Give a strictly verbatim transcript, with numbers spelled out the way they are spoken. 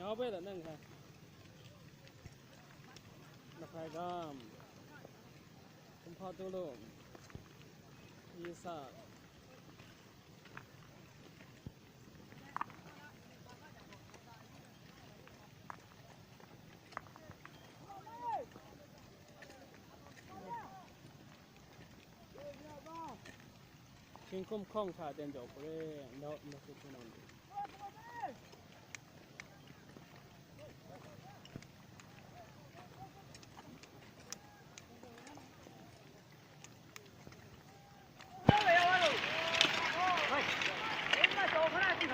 Hpa bai da nang hka. Lahpai gam. Kumhpa Tulum. Isa. Hkying hkum hkawng hta ten jaw hkore, ndau, ndau hku hpunau ni.